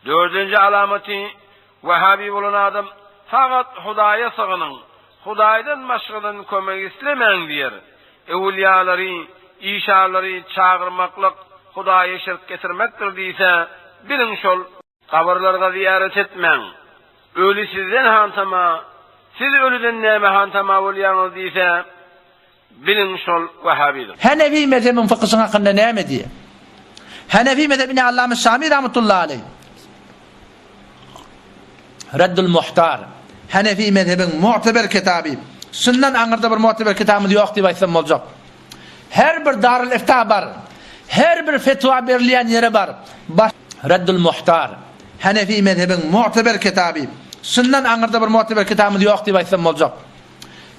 Dördünji alamaty, Wahhabi bolan adam fakat Hudaýa sygynyň, Hudaýdan başgadan kömek islemäň diýer. Öwülýalary, işanlary çagyrmaklyk Hudaýa şirk getirmekdir diýse, biliň şol. Gabyrlarga zyýarat etmäň. Öli sizden hantama, siz ölüden näme hantama bolýaňyz diýse, biliň şol wahhabidir. Henefi mezhebiň fykyşyň hakynda näme diýýär? Henefi mezhebine Allama Şami rahmetullahi aleýh Reddul Muhtar Henefi mezhebiň mu'teber kitaby. Şundan aňyrda bir mu'teber kitabymyz ýok diýip aýtsam boljak. Her bir Darul Ifta bar. Her bir fetwa berilýän ýere bar. Baş Reddul Muhtar Henefi mezhebiň mu'teber kitaby. Şundan aňyrda bir mu'teber kitabymyz ýok diýip aýtsam boljak.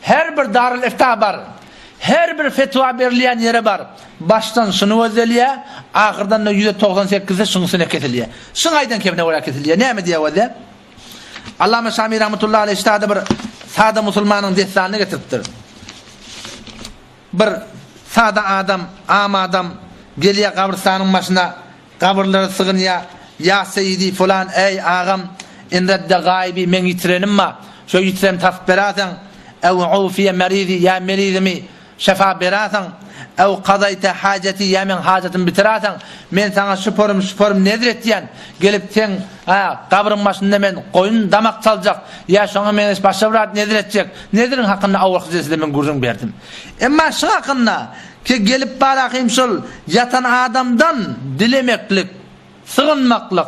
Her bir Darul Ifta bar. Her bir fetwa berilýän ýere bar. Başdan şuny gözdelýär, ahyrdan-da ýüze 90 sekizde şuň üstüne kesilýär. Şuň aýdan kebine görä kesilýär. Näme diýýär gözle? Allama Şami rahmetullahi aleýh ştada bir sada musulmanyň dessanyny getiripdir. Bir sada adam, am adam gelýär gabrystanyň başyna, gabyrlara sygynýar, Ýa seýidi fulan, eý, agam, in redde gaýyby, meň ýitirenim bar, şo ýitirenimi tapyp bererseň, ew ufiýe merizi, ýa merizimi şefa bererseň, ew kazaýte hajeti, ýa meň hajatymy bitirerseň, men saňa şu porym, şu porym nezr etýän, gelip seň, hä, gabryň başynda men goýun damak çaljak, ýa şoňa meňzeş başga bir zat nezr etjek, nezriň hakynda owalky jelsede men gürrüň berdim. Emma şuň hakynda, ki gelip barahym şol ýatan adamdan dilemeklik, sygynmaklyk,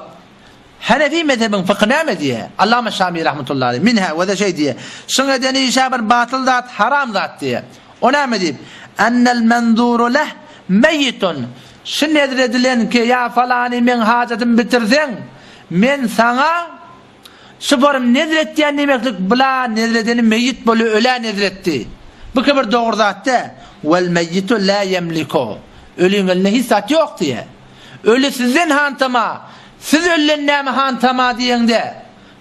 Hanefi mezhebiň fykhy näme diýýär? Allama Şami rahmetullahi aleýh minhä we-de şeý diýýär, Şuň eden işä bir batyl zat, haram zat diýýär. O näme diýip? Ennel menzuru leh meýitun. Şu nezr edilen ki, ýa falany meň hajatymy bitirseň, men saňa şu borym nezr etýän diýmeklik bula nezr edeni meýit bolýar, ölä nezr etdi. Bu ki bir dogry zat däl. Wel meýitu la ýemliku. Öliň elinde hiç zat ýok diýýär. Öli sizden hantama, siz ölüden näme hantama diýeňde,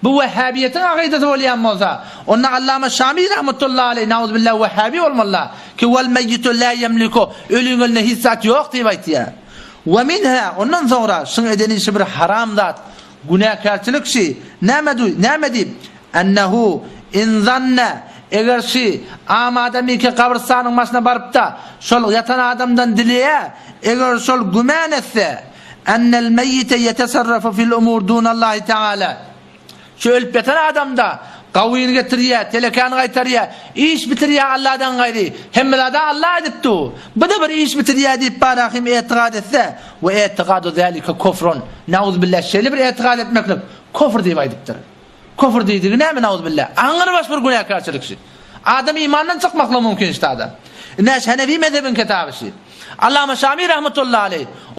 bu wehhabiýetiň akydasy bolýan bolsa, onda Allama Şami rahmetullahi aleýh nauzubilla wehhabi bolmalyda, ki wal meýitu la ýemliku, öliň elinde hiç zat ýok diýip aýtýar. We minha, ondan soňra şuň eden işi bir haram zat, günäkärçilik şi, näme duý, näme diýip, Ennehu in zanne, eger şi, am adamyky gabrystanyň başyna baryp-da, şol ýatan adamdan dileýä, eger şol gümän etse, ennel meýýite ýetesarrafu fil umur dunallahi teala, şu ölüp ýatan adam-da gawyny getirýä, telekäni gaýtarýa, iş bitirýä Alladan gaýry, hemme zada Alla edip dur, bu-da bir iş bitirýä diýip barahym etigat etse, we etigadu zälike kufrun, nauzubilla şeýle bir etigat etmeklik kufr diýip aýdypdyr. Küfür diýdigi näme nauzubilla? Aňrybaş bir günäkärçilik şi. Adam imandan çykmaklygy mümkin ştada. Ine şu Hanefi mezhebiň kitaby şi. Allama Şami rahmetullahi aleýh.